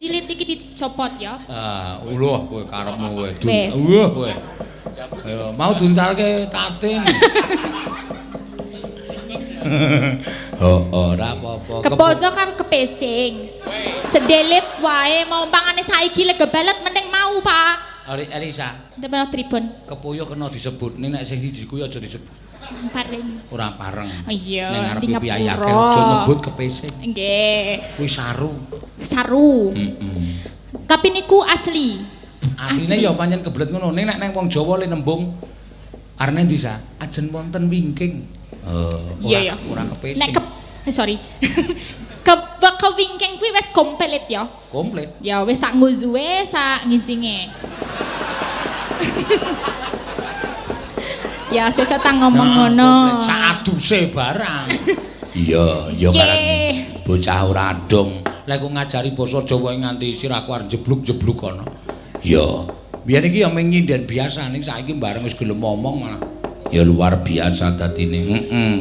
Dilit iki dicopot ya. Ah, uluh kowe karepmu kowe. Wis. Wah kowe. Ayo, mau diuncalke tatin. Oh, ora apa-apa. Kepozo kan kepesing. Sedelit wae mau pangane saiki lega balet mending mau, Pak. Ori Elisa, Temen pripun? Kepoyo kena disebut. Ning nek sing siji kuwi aja disebut. Pareng. Ora pareng. Oh iya, ning ngarepe di piyayi akeh ngapura. Aja nyebut kepesing. Nggih. Kuwi saru. Saru. Heeh. Tapi niku asli. Asline Asli. Ya pancen kebelet ngono. Ning nek nang wong Jawa le nembung arene ndi sa? Ajen wonten wingking. Oh, Iya ya. Ora kepesing. Nek ke sorry. Kewingking kuwi wis komplit ya. Komplit. Ya wis sak nguzuwe, sak ngisinge. Ya sesuk tak ngomong Nah, ngono. komplit. Sak aduse barang. Iya, ya Nggih. Bocah ora adong. Lek kok ngajari basa Jawa nganti sirahku arep jebluk-jebluk kono. Ya, biyen iki ya mung nyinden biasa ning saiki bareng wis gelem ngomong malah ya luar biasa dadine. Heeh.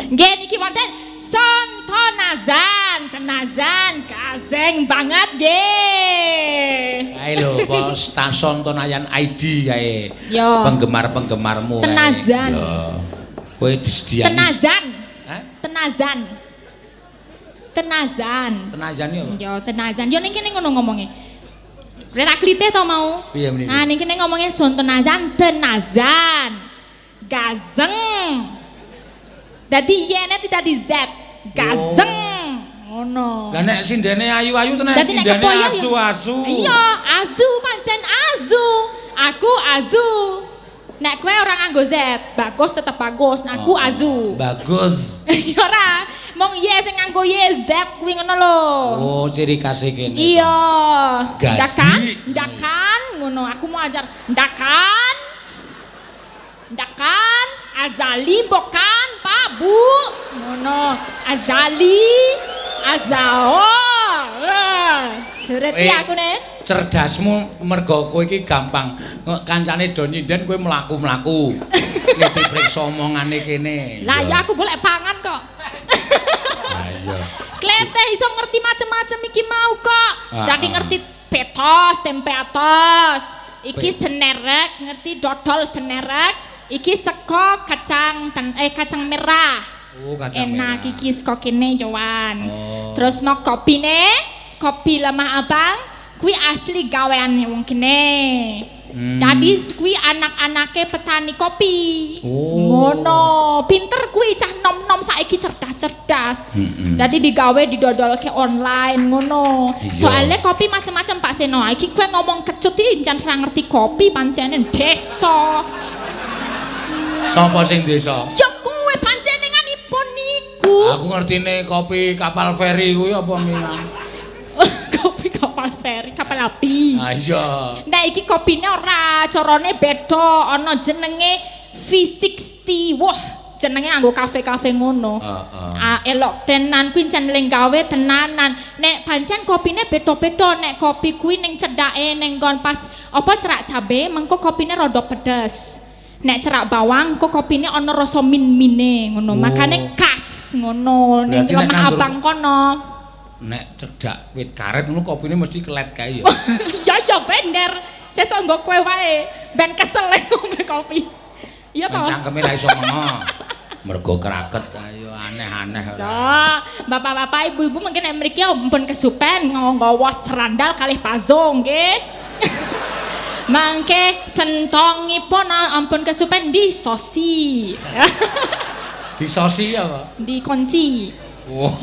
Nggih niki wonten Sontonazan, tenazan, kazeng banget nggih. Kae lho, Bos Tason Tonayan ID kae. Ya. Penggemar-penggemarmu kae. Tenazan. Ya. Kowe disediani. Tenazan, Hah? tenazan. Tenazan. Tenazan ya apa? Ya tenazan. Yo ning kene ngono ngomonge. Reraklite to mau. Piye mrene? Nah ning kene ngomongnya sontonazan, tenazan. Gazeng. Dadi yene tidak di Z. Gazeng. Ngono. Lah nek sindene ayu-ayu tenan Dadi nek sindene kepoyo ya- asu-asu. Iya, azu pancen azu. Aku azu. Nek kowe ora nganggo Z, bagus tetep bagus. Nek aku Oh, azu. Bagus. Ya ora, mong Y sing nganggo Y Z kuwi ngono lho. Oh, ciri khas kene. Iya. Gazi. Ndakan, ndakan ngono. Aku mau ajar ndakan. Ndakan, azali bokan, Pak, Bu. Ngono. Azali, azao. Wah, Suret Eh. ya aku nek. Cerdasmu mergo kowe iki gampang. Kancane do nyinden kowe mlaku-mlaku. Nek dipriksa omongane kene. Lah ya aku golek pangan kok. Lah iya. Klete iso ngerti macem-macem iki mau kok. Ah, Dadi ah. ngerti petos, tempe atos. Iki senerek, ngerti dodol senerek. Iki sego kacang kacang merah. Oh, kacang Enak merah. iki saka kene yoan. Oh. Terus mau kopine, kopi lemah abang, kuwi asli gaweane wong kene. Jadi kuwi anak-anake petani kopi. Oh. Ngono, pinter kuwi cah nom-nom saiki cerdas-cerdas. Dadi digawe didodolke online ngono. Iya. Soalnya kopi macam-macam Pak Seno. Iki kowe ngomong kecut iki jan ora ngerti kopi pancene desa. Sapa sing desa? Ya kowe panjenenganipun niku. Aku ngertine kopi kapal feri kuwi apa minang? Kopi kapal feri, kapal api. Ah iya. Nah iki kopine ora, carane beda, ana jenenge V60. Wah, jenenge nganggo kafe-kafe ngono. Heeh. Ah, elok tenan kuwi jan ling gawe tenanan. Nek pancen kopine beda-beda, nek kopi kuwi ning cedake ning nggon pas apa cerak cabe, mengko kopine rada pedes. Nek cerak bawang, kok kopine ana rasa min-mine ngono. Oh. Makane khas ngono ning Berarti nek lemah nandur- abang kono. Nek cedak wit karet ngono kopine mesti kelet kae ya. Ya ya bener. Sesuk nggo kowe wae ben kesel lek ngombe kopi. Iya Ben toh? cangkeme ra iso mengo. Mergo kraket ayo aneh-aneh So, ora. bapak-bapak, ibu-ibu mungkin nek mriki ampun kesupen nggawa serandal kalih pazo nggih. Mangke sentongipun ampun kesupen disosi. Disosi apa? Dikunci. Oh.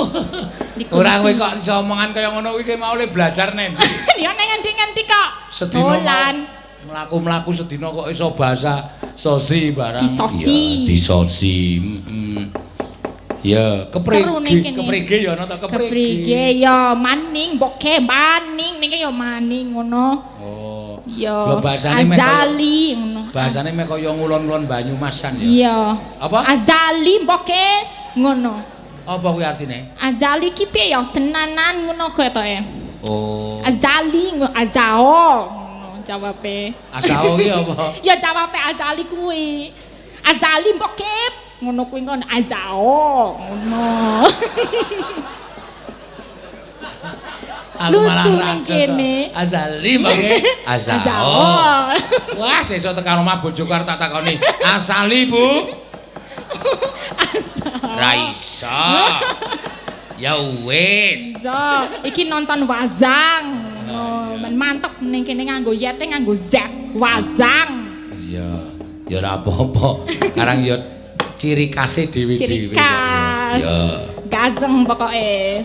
Dikunci. Ora kowe kok iso omongan kaya ngono kuwi kowe mau le belajar nek ndi? Ya nang ngendi-ngendi kok. Sedina Dolan. mlaku-mlaku sedina kok iso bahasa sosi barang. Disosi. Ya, disosi. Heeh. Ya, Seru ning keprige, kene. keprige ya ana ta keprige. Keprige ya maning, boke maning, niki ya maning ngono. Oh. Ya. Ya bahasane meh kaya- Azali ngono. Bahasane meh kaya ngulon-ngulon Banyumasan ya. Iya. Apa? Azali mboke ngono. Apa kuwi artine? Azali ki piye ya tenanan ngono ketoke. Oh. Azali azao ngono jawabe. Asao ki apa? Ya jawabe Azali kuwi. Azali mboke ngono kuwi ngono azao ngono. Aku malah Lucu ning kene. Azali mangke Azao. Wah, sesuk tekan omah bojoku arep tak takoni. Asali, Bu. Azao. Ra iso. Ya wis. Iso, iki nonton Wazang. Oh, men mantep ning kene nganggo Y-te nganggo Z. Wazang. Iya. Ya ora apa-apa. Karang ya ciri khase dhewe-dhewe. Ciri khas. Ya. Gazeng pokoke.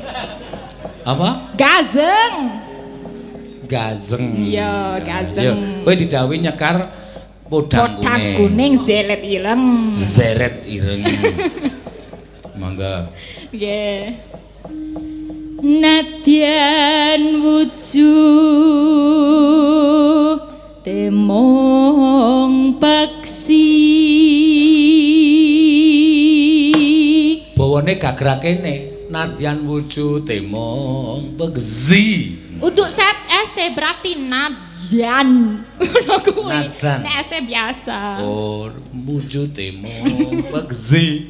Apa? Gazeng. Gazeng. Iya, gazeng. Ya, kowe didhawuhi nyekar podang kuning. Podang kuning zeret ireng. Zeret ireng. Mangga. Nggih. Nadyan wujud temong paksi. Bawane gagrak kene. Nadyan wujud temong peksi. Untuk set S berarti nadyan. Ngono kuwi. Nek S biasa. Oh, wujud temong peksi.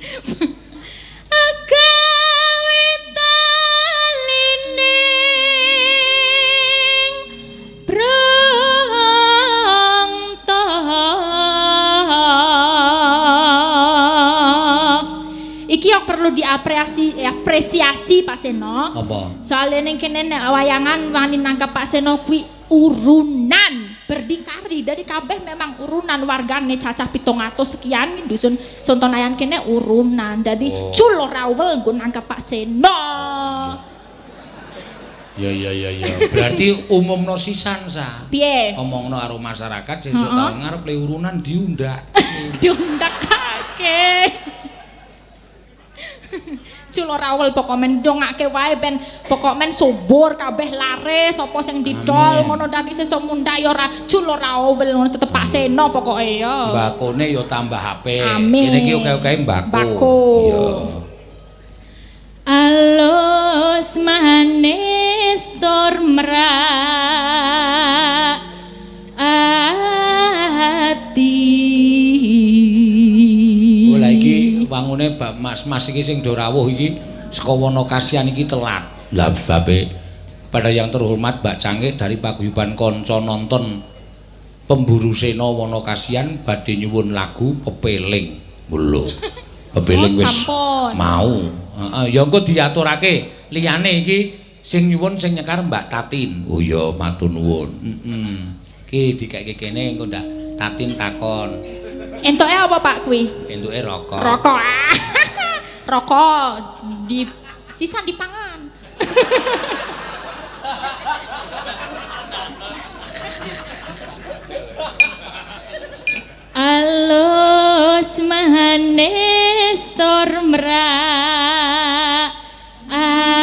Iki yang perlu diapresiasi apresiasi Pak Seno. Apa? Soale ning kene nek wayangan wani nangkep Pak Seno kuwi urunan berdikari. Dari kabeh memang urunan wargane cacah 700 sekian dusun Sontonayan kene urunan. Dadi cul ora wel nggo nangkep Pak Seno. Ya ya ya ya. Berarti umumno sisan sa. Piye? Omongno karo masyarakat sesuk taun ngarep le urunan diundak. Diundakake. Cul ora awel pokok men dongake wae ben pokok men subur kabeh laris apa sing didol ngono dadi sesuk mundak ya ora cul ora awel ngono tetep Pak Seno pokoke ya. Mbakone ya tambah apik. Kene iki oke-oke mbako. Iya. Alus manis tur merak ati. Oh lah iki wangune mas-mas iki sing do rawuh iki saka Wono Kasihan iki telat. Lah sebabe pada yang terhormat Mbak Cangik dari paguyuban Kanca Nonton Pemburu Sena Wono Kasihan badhe nyuwun lagu Pepeling. Lho. Pepeling wis mau. Heeh, ya engko diaturake liyane iki sing nyuwun sing nyekar Mbak Tatin. Oh iya, matur nuwun. Heeh. Ki dikeke kene engko ndak Tatin takon. Entuke apa Pak kuwi? Entuke rokok. Rokok. Rokok di sisan dipangan. Alus manis tur merak ati.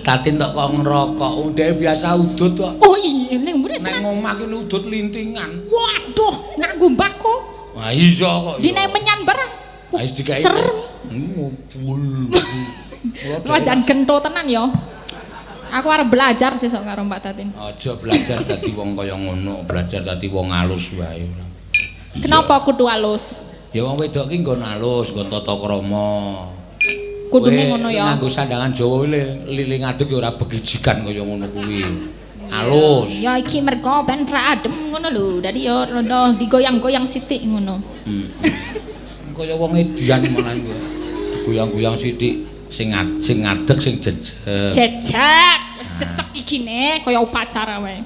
Tatin tok kok ngerokok, wong dhewe biasa udut kok. Oh iya, ning mburi nek ngomah ki udut lintingan. Waduh, nganggo mbako. Wah iya kok. Dinae menyan barang. Wis dikai. Serem. Wah jan gento tenan ya. Aku arep belajar sesuk karo Mbak Tatin. Aja belajar dadi wong kaya ngono, belajar dadi wong alus wae ora. Kenapa kudu alus? Ya wong wedok ki nggon alus, nggon tata krama. Kudune ngono ya. Nganggo sandangan Jawa liling ngadeg ya ora begijikan kaya ngono kuwi. Alus. Ya iki mergo ben ra adem ngono lho. Dadi ya rada digoyang-goyang sithik ngono. Kaya wong edian malah iku. Digoyang-goyang sithik sing ngadeg sing jejeg. Jejeg, wis cecek iki ne kaya upacara wae.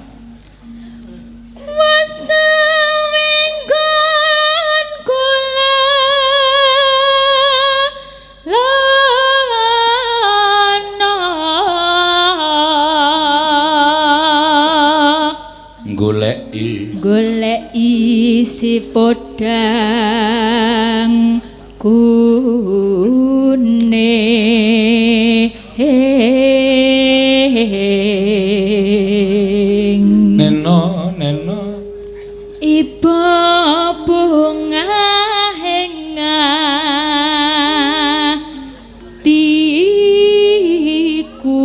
Wasawenggon kula goleki goleki si podang kuning. Neno neno iba bunga atiku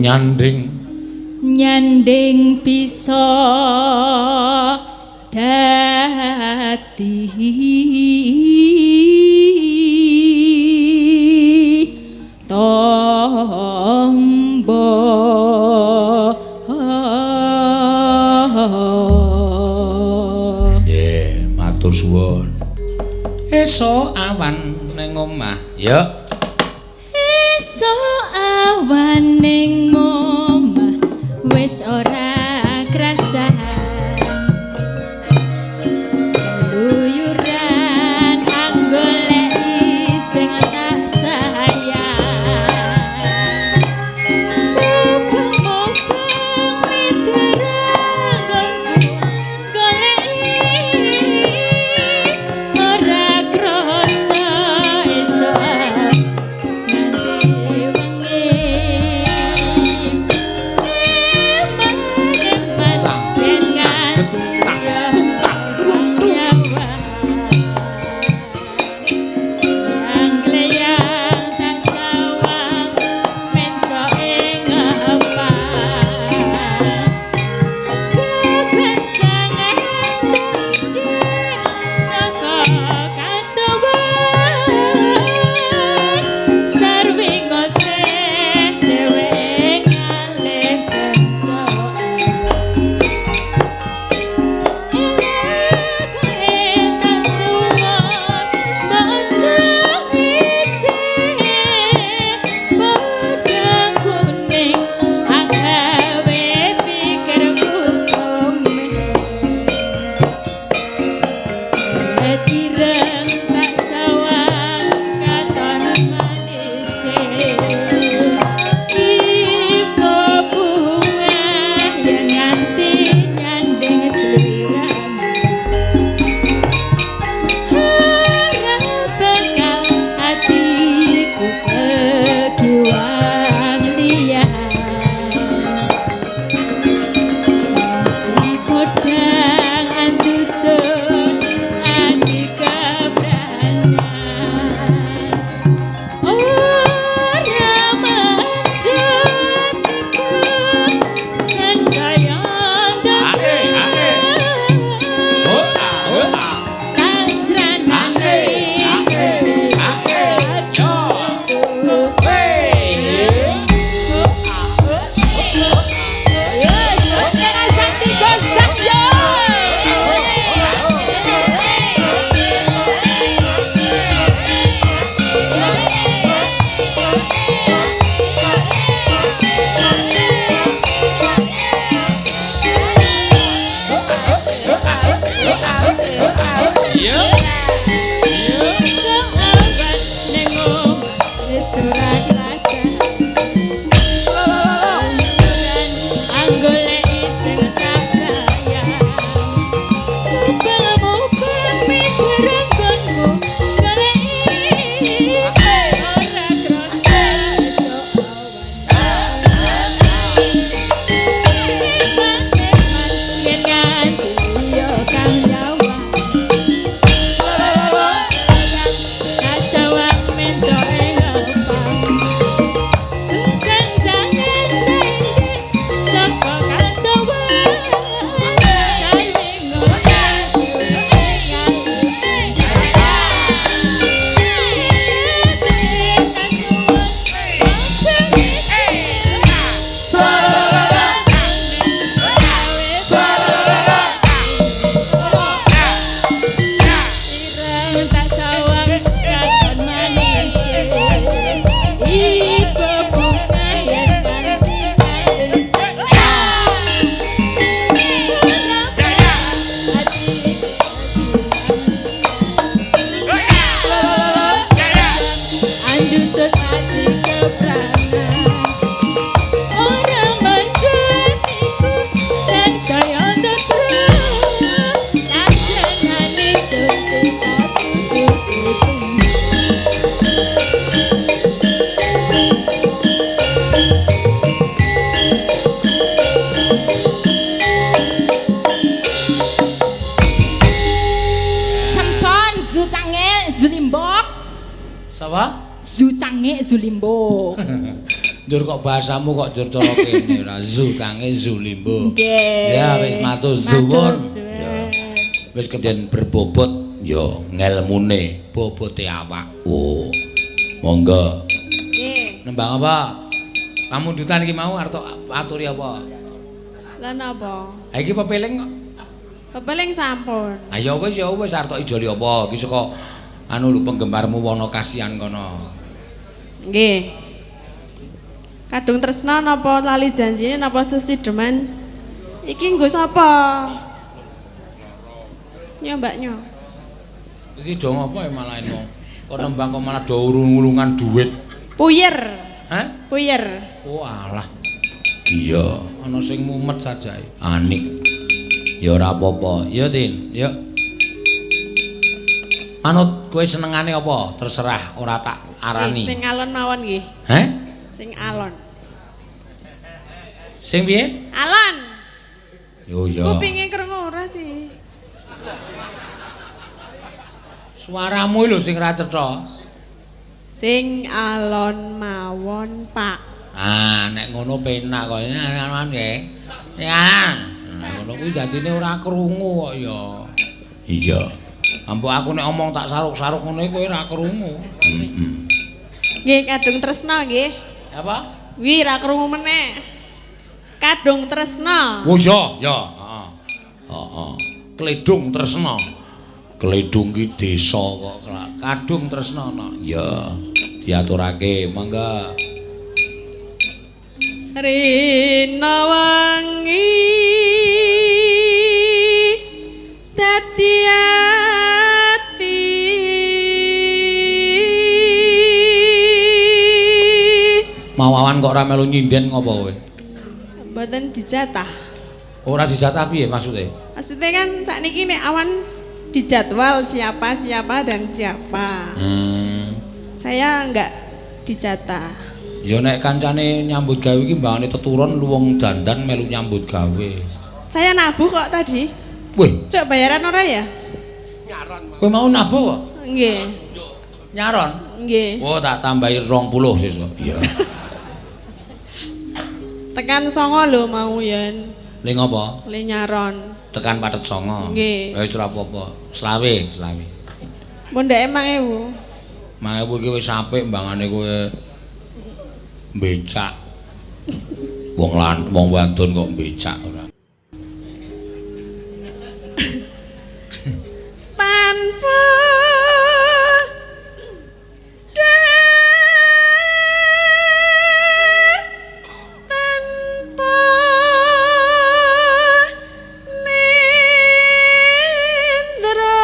nyanding nyanding bisa dadi tombo. Nggih, matur suwun. Esuk awan ning omah. Ya. Esuk awan ning omah wis ora krasan. Luyuran anggoleki sing tak sayang. Muga-muga mitra goleki ora krasa esuk nganti wengi. Eman-eman yen nganti nyawa. Yang tak sawang mencoke ngepang. Kekencangan tandhe saka katuwen. Sarwi ngoceh dhewe ngalih kencokan. Eleke tak suwun maca ijik podang kuning agawe pikirku omeh. Setireng tak sawang katon manise. Ibu bunga yen nganti nyanding sliramu. Ora bakal atiku kegiwang liyan. Si podang andutun ati kebranan. Ora mandhut iku sansaya Ane, ane. Ora, ora. Kasranane Ane, ane, yo. Hey. Iya. Iya. Kasawang mencoke ngepang. Kekencangan tandhe saka katuwen. Sarwi ngoceh Ireng tak sawang katon manise. Ibu bunga yen nganti nyanding Andutut ati kepranan. Ora mandhut iku sansaya tetep. Kasranane sunti patutu. Sempon zucange zulimbok. Sapa? Zucange zulimbok. Njur kok bahasamu kok njur cara kene ora zucange zulimbo. Nggih. Ya wis matur suwun. Matur Ya. Wis kemudian berbobot. Ya. Ya ngelmune bobote awak. Oh. Monggo. Nggih. Nembang apa? Pamundutan iki mau arep aturi apa? Lah napa? Ha iki pepeling kok. Pepeling sampun. Ha ya wis arep tok ijoli apa? Iki saka anu lho penggemarmu Wono Kasihan kono. Nggih. Kadung tresna napa lali janjine napa sesideman? Iki nggo sapa? Nyo Mbak nyo. Iki do ngopo ya malahin wong? Kok nembang kok malah do urung-urungan duit. Puyer. Hah? Puyer. Oh alah. Iya, ana sing mumet sajae. Anik. Ya ora apa-apa. Ya Tin, ya. Manut kowe senengane apa? Terserah, ora tak arani. Sing alon mawon nggih. Heh? Sing alon. Sing piye? Alon. Yo ya. Kupinge krungu ora sih? Suaramu lho sing ra cetha. Sing alon mawon, Pak. Ah, nek ngono penak kok. Alon nggih. Ya. Ngono kuwi dadine ora krungu kok ya. Iya. Ambok aku nek omong tak saruk-saruk ngono kowe ora krungu. Heeh. Nggih, kadung tresna nggih. Apa? Wi ra krungu meneh. Kadung tresna. Oh iya, ya, heeh. Heeh. Kledung tresna. Kledung ki desa kok kadung tresna ana. Ya, diaturake mangga. Rina wangi dadi ati Mawawan kok ora melu nyinden ngopo kowe? Mboten dijatah. Ora dijatah piye maksude? Maksude kan sakniki nek awan dijadwal siapa siapa dan siapa. Saya enggak dijatah. Ya nek kancane nyambut gawe iki mbangane teturun luwung dandan melu nyambut gawe. Saya nabuh kok tadi. Wih, cok bayaran ora ya? Nyaron. Kowe mau nabuh kok? Nggih. Nyaron? Nggih. Oh, tak tambahi 20 sesuk. Iya. Tekan 9 lho mau yen. Ling apa? Le nyaron. Tekan patet 9. Nggih. Wis ora apa-apa. Selawe, selawe. Mundhake 1000. 1000 iki wis apik mbangane kowe becak. Wong lan wong wadon kok becak ora. Tanpa tanpa nindra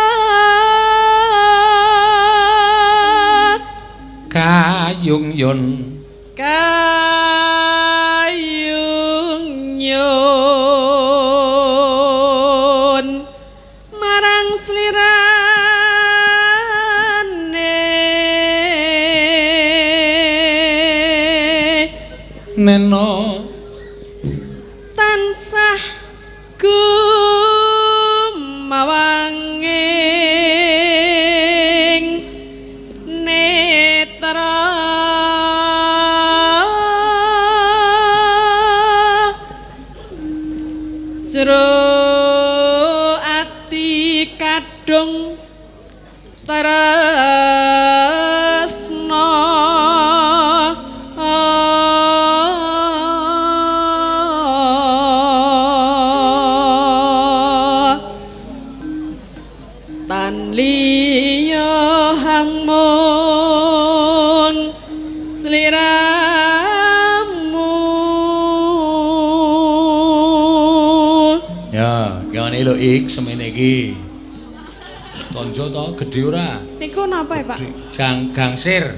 kayung yun kayung yun marang slirane neno tansah gumawanging netra jero ati kadung tresna tan liya hamung sliramu. Ya, ngene lho ik semene iki. Tonjo to gedhe ora? Niku napa ya, Pak? Jang gangsir.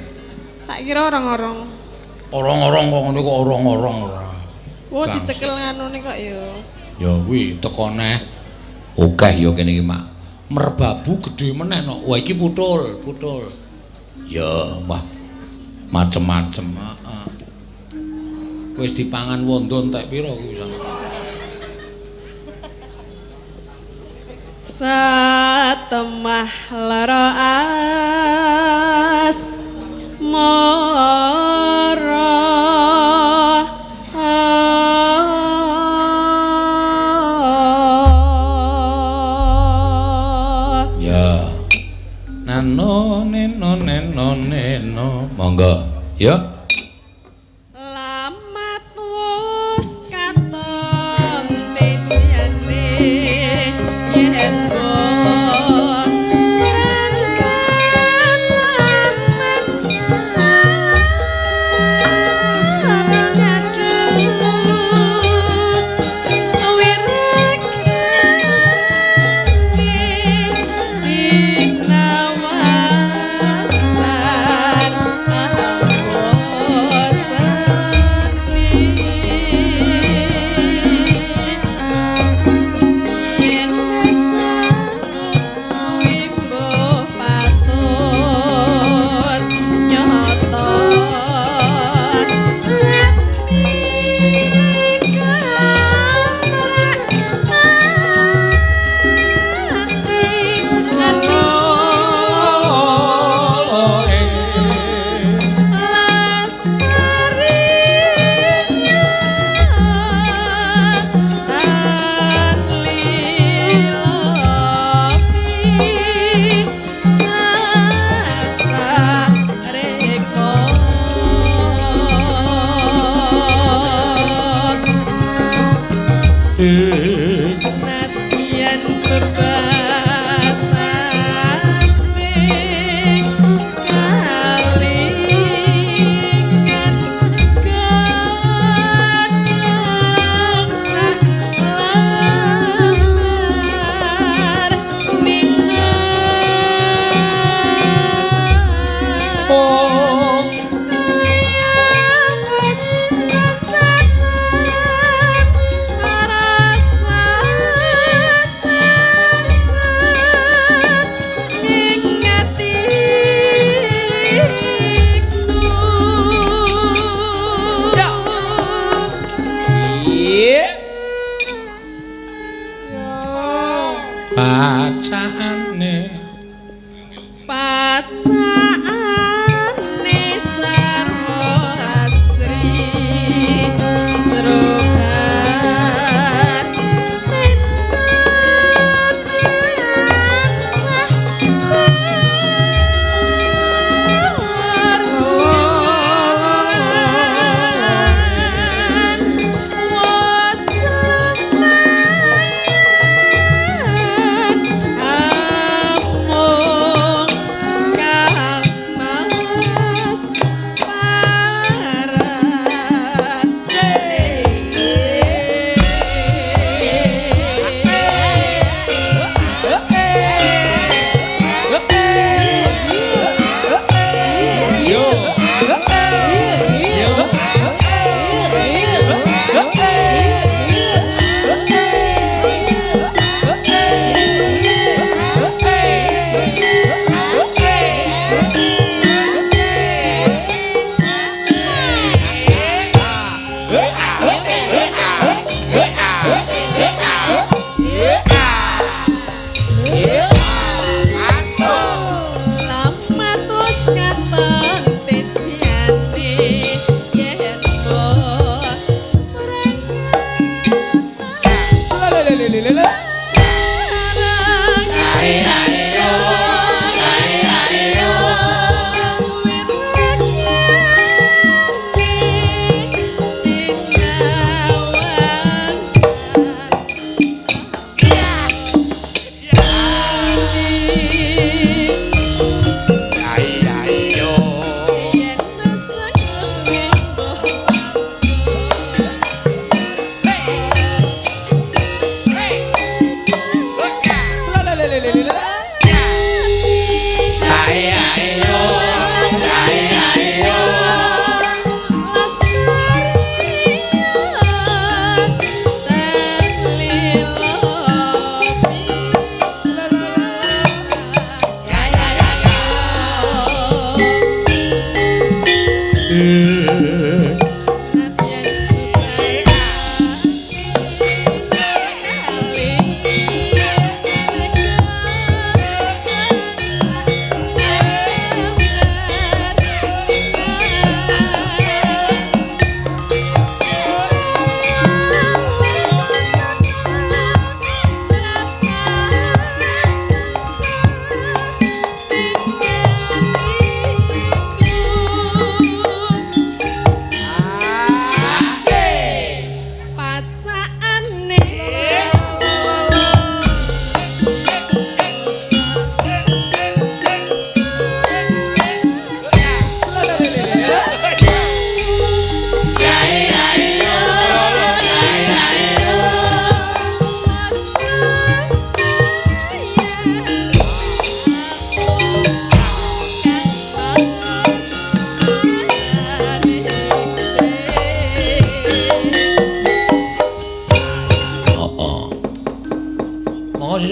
Tak kira orong-orong. Orong-orong kok ngono kok orong-orong ora. Oh, dicekel nganune kok ya. Ya kuwi teko neh. Akeh ya kene iki, Mak. Merbabu gedhe meneh no. Wah iki putul, putul. Ya, wah. Macem-macem, heeh. Wis dipangan wondo entek pira kuwi sana. Satemah lara as mara Ya. neno neno neno. Monggo. Ya. Lamat wus katon tejane yen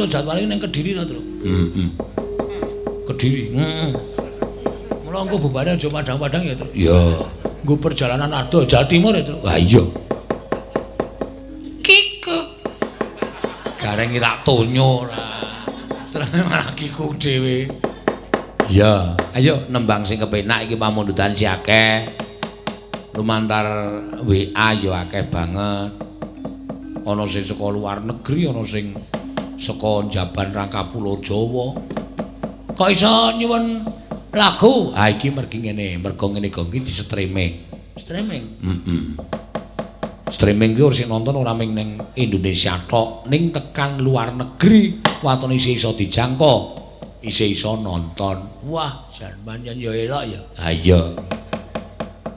Iya jadwale ning Kediri to, Truk. Heeh. Kediri. Heeh. Mula engko bubare aja padang-padang ya, Truk. Iya. Nggo perjalanan adoh Jawa Timur ya, Truk. Ha iya. Kikuk. Gareng iki tak tonyo ora. Serene malah kikuk dhewe. Iya, ayo nembang sing kepenak iki pamundutan si akeh. Lumantar WA ya akeh banget. Ana sing saka luar negeri, ana sing saka Jaban Rangka Pulo Jawa. Kok iso nyuwun lagu? Ha iki mergi ngene, mergo ngene kok iki di streaming. Streaming? Heeh. Streaming ki ora sing nonton ora mung ning Indonesia tok, ning tekan luar negeri waton isih iso dijangkau, isih iso nonton. Wah, jan pancen ya elok ya. Ha iya.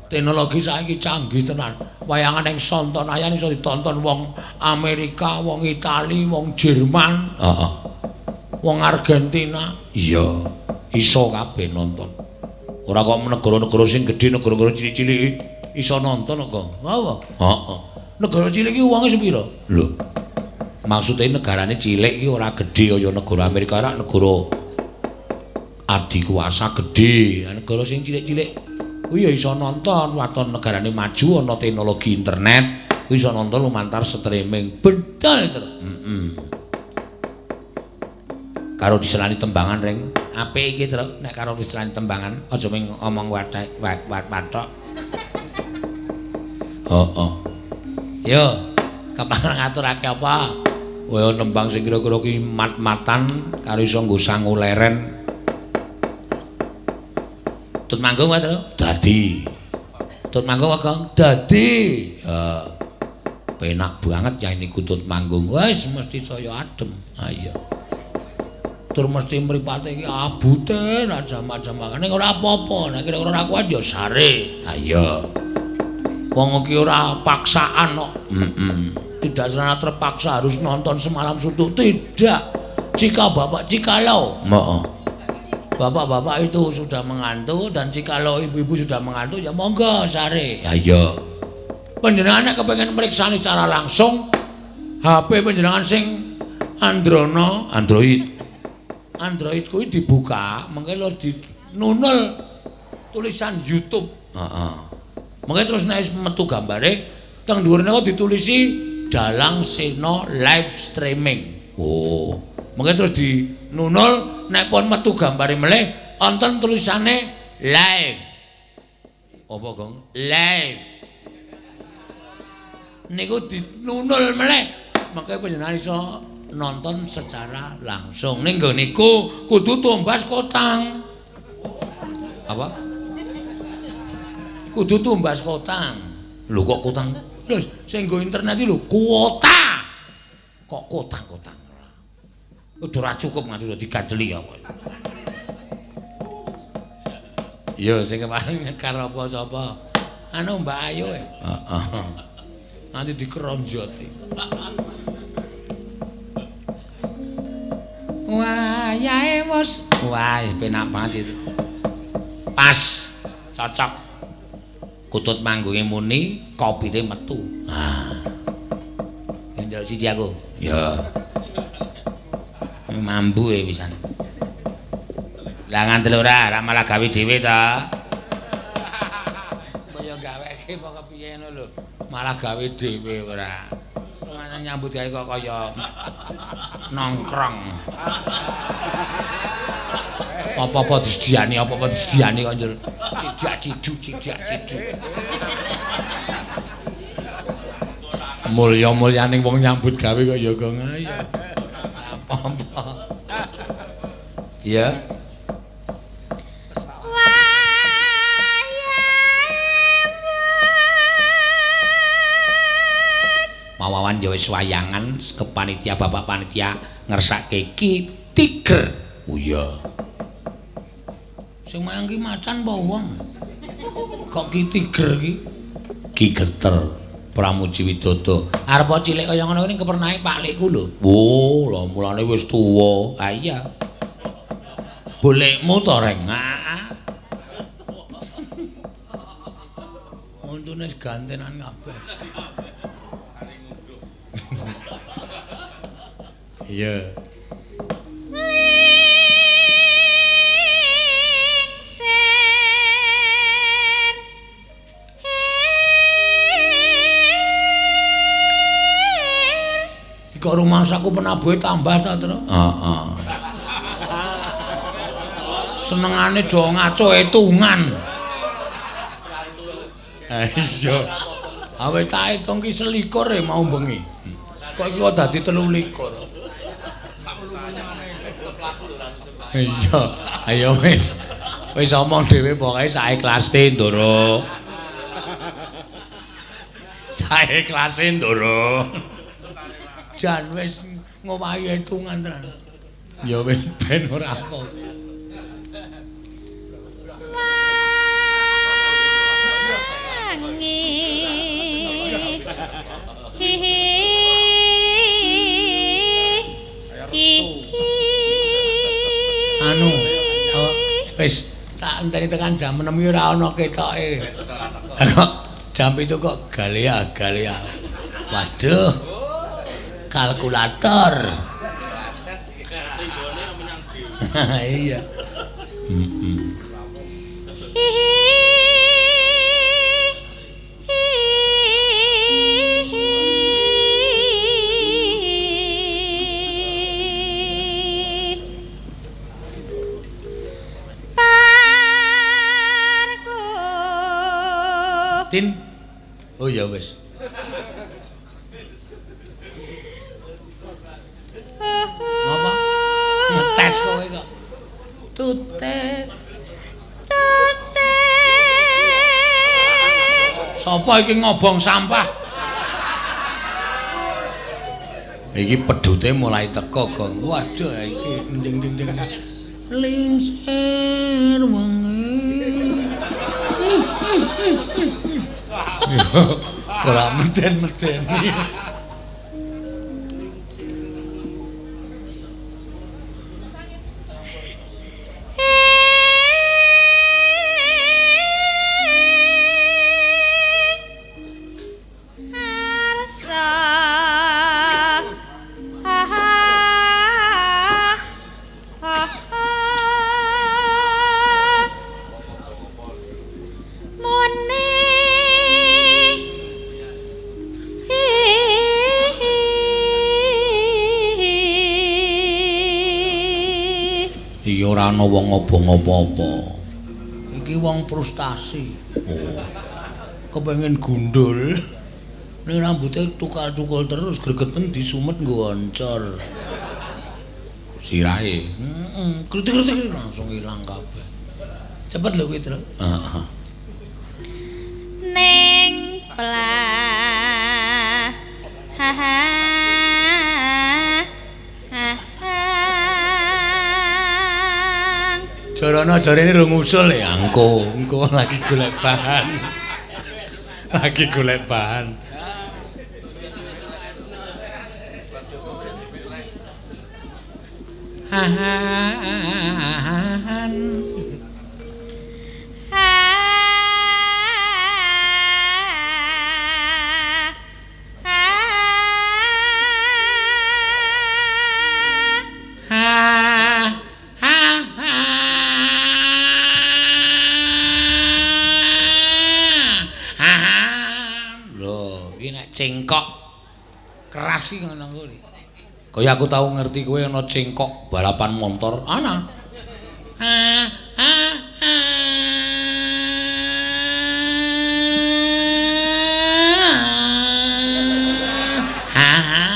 Teknologi saiki canggih tenan. Wayangan ning Sontonayan iso ditonton wong Amerika, wong Itali, wong Jerman, heeh. Wong Argentina. Iya, iso kabeh nonton. Ora kok negara-negara sing gedhe, negara-negara cilik-cilik iso nonton kok. Apa? Heeh. Negara cilik iki wonge sepira? Lho. Maksude negarane cilik iki ora gedhe kaya negara Amerika, ora negara adikuasa gedhe. Negara sing cilik-cilik kuwi ya iso nonton, waton negarane maju ana teknologi internet, kuwi iso nonton lumantar streaming. Betul, Truk. Heeh. Karo diselani tembangan ring apik iki, Truk. Nek karo diselani tembangan aja mung omong wathek wathok. Heeh. Yo, kapan ngaturake apa? Kowe nembang sing kira-kira ki mat-matan karo iso nggo sangu leren. Tut manggung wae, Truk. Dadi. Tut manggung wae, Kang. Dadi. Ya. Penak banget ya ini tut manggung. Wis mesti saya adem. Ha iya. Tur mesti mripate iki abute ra jama-jama. Ning ora apa-apa, nek kira-kira ora kuat ya sare. Ha iya. Wong iki ora paksaan kok. Heeh. Tidak secara terpaksa harus nonton semalam suntuk, tidak. Jika bapak jikalau, heeh. Bapak-bapak itu sudah mengantuk dan jikalau ibu-ibu sudah mengantuk ya monggo sare. Ya iya. Panjenengan nek kepengin mriksani secara langsung HP panjenengan sing Androno, Android. Android kuwi dibuka, mengke lho dinunul tulisan YouTube. Heeh. Mengke terus nek metu gambare teng dhuwur nika ditulisi Dalang Sena live streaming. Oh. Mengke terus dinunul nek pun metu gambare melih wonten tulisane live. Apa, Gong? Live. Niku dinunul melih, mengke panjenengan iso nonton secara langsung. Ning nggo niku kudu tumbas kotang. Apa? Kudu tumbas kotang. Lho kok kotang? Lho sing nggo internet iki lho kuota. Kok kotang-kotang. Udah ora cukup nganti udah digajeli apa. Iya sing kemarin nyekar apa sapa? Anu Mbak Ayu. Heeh. Nanti dikeronjoti. Wayahe wis. Wah, penak banget itu. Pas, cocok. Kutut manggunge muni, kopine metu. Ah. Yang njaluk siji aku. Ya. Mambu e pisan. Lah ngandel ora, ora malah gawe dhewe ta. Kaya gaweke apa kepiye ngono lho. Malah gawe dhewe ora. Nyambut gawe kok kaya nongkrong. Apa-apa disediani, apa-apa disediani kok njur. Cidak ciduk, cidak ciduk. Mulya-mulyaning wong nyambut gawe kok ya gong ayo. Apa-apa. Ya. Mawawan ya wis wayangan kepanitia bapak panitia ngersake Ki Tiger. Oh iya. Sing mayang ki macan apa wong? Kok Ki Tiger ki? Ki Geter Pramuji Widodo. Arep cilik kaya ngono kuwi kepernahe Pak Likku lho. Oh, lha mulane wis tuwa. Ha iya. Bolekmu to, Reng? Heeh. Untune gantenan kabeh. Iya. Rumangsaku penabuhe tambah ta, Tru? Heeh. Senengane do ngaco hitungan. Iya. Awet tak hitung ki 21 e mau bengi. Kok iki kok dadi 23. Iya, ayo wis. Wis omong dhewe pokoke saikhlaste, Ndoro. Saikhlase, Ndoro. Jan wis ngowahi hitungan tenan. Ya wis ben ora apa. Anu, wis tak enteni tekan jam 6 iki ora ana ketoke. Kok jam 7 kok galea-galea. Waduh. Kalkulator. Iya. Heeh. Tin. Oh ya wis. Ngapa? Ngetes kowe kok. Tute. Tute. Sapa iki ngobong sampah? Iki pedhute mulai teko, Gong. Waduh iki nding-nding. Lingsir wengi. Ora meden-medeni. Ora ana wong ngobong apa-apa. Iki wong frustasi. Oh. Kepengin gundul. Ning rambute tukal-tukul terus gregeten disumet nggo oncor. Sirahe. Heeh, klutik-klutik langsung ilang kabeh. Cepet lho kuwi, Tru. Heeh. Ning plah. Ha ha. Jarana jarene rung usul ya engko, engko lagi golek bahan. Lagi golek bahan. Hahan. Cengkok keras iki ngono kuwi. Kaya aku tau ngerti kowe ana cengkok balapan motor ana. Ha ha ha. Ha ha.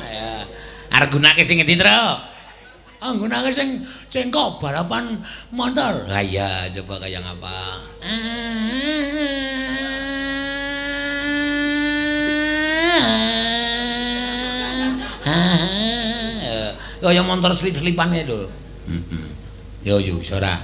Ya. Arep gunake sing ngendi, Tru? Ah, nggunake sing cengkok balapan motor. Ha iya, coba kaya ngapa? Kaya motor slip-slipan lho. Heeh. Yo yo iso ora?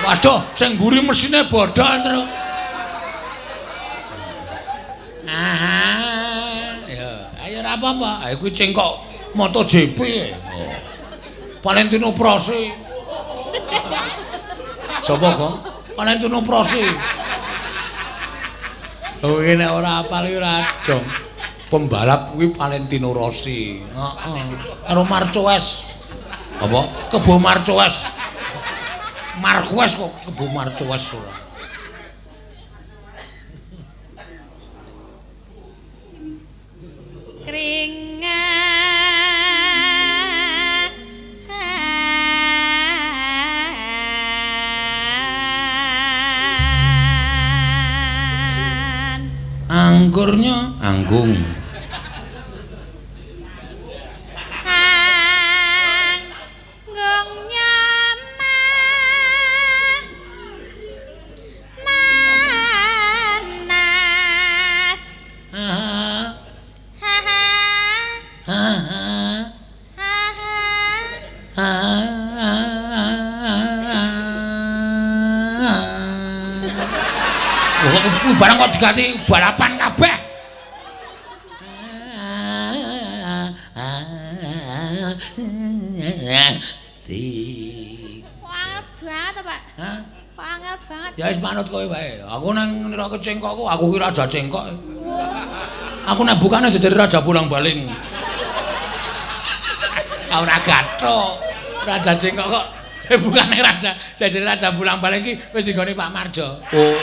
Waduh, sing mburi mesine bodol terus. Apa-apa, ayo kuwi cengkok MotoGP. Oh. Valentino Rossi. Sapa kok? Valentino Rossi. Oh, nek ora apal iki ora dong. Pembalap kuwi Valentino Rossi. Heeh. Karo Marquez. Apa? Kebo Marquez. Marquez kok kebo Marquez ora. Keringat Anggurnya anggung. Anggungnya manas. Ha Ha ha ha ha ha. Wah, kuwi barang kok diganti balapan kabeh. Di. Kok angel banget to, Pak? Hah? Kok angel banget. Ya wis manut kowe wae. Aku nang nirake cengkokku, aku ki raja cengkok. Aku nek bukane aja jadi raja pulang-baling. Ora gathuk. Raja cengkok kok bukane raja, jadi raja pulang-baling ki wis dinggone Pak Marjo. Oh.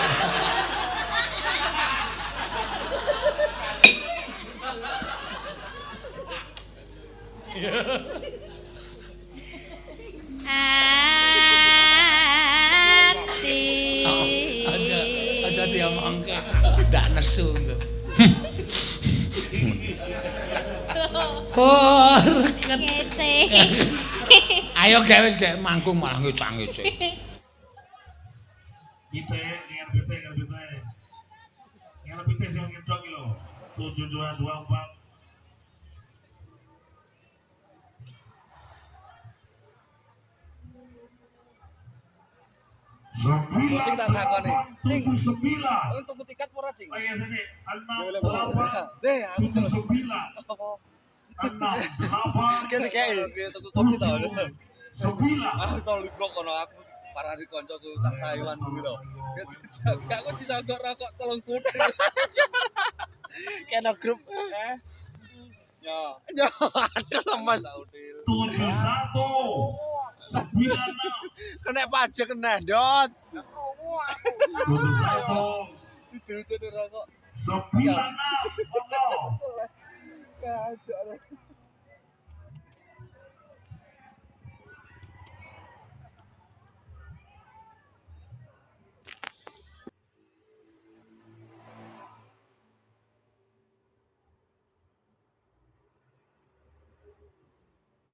Ati. Aja aja diomongke. Ndak nesu. Oh, reket. Ngece. Ayo gawe wis gawe manggung malah ngecang-ngece. Pite, nger pite, nger pite. Nger pite sing ngedok iki lho. 7 2 2 4. Cing tak takoni. Cing, 9. untuk tuku tiket ora, Cing? Oh iya sih, 6 Boleh. 8 Deh, aku 7 9 6 8 Kene kei tuku kopi to. 9. Aku tau ligok kono aku parani koncoku cah Taiwan kuwi to. Aku disogok rokok 3 kutil. Kena grup. Eh. Ya. Ya, aduh lemes. 7 1 9 6 Kena pajak kena, Dot. 7 1 Diduduk rokok. 9 6 monggo. Kacau.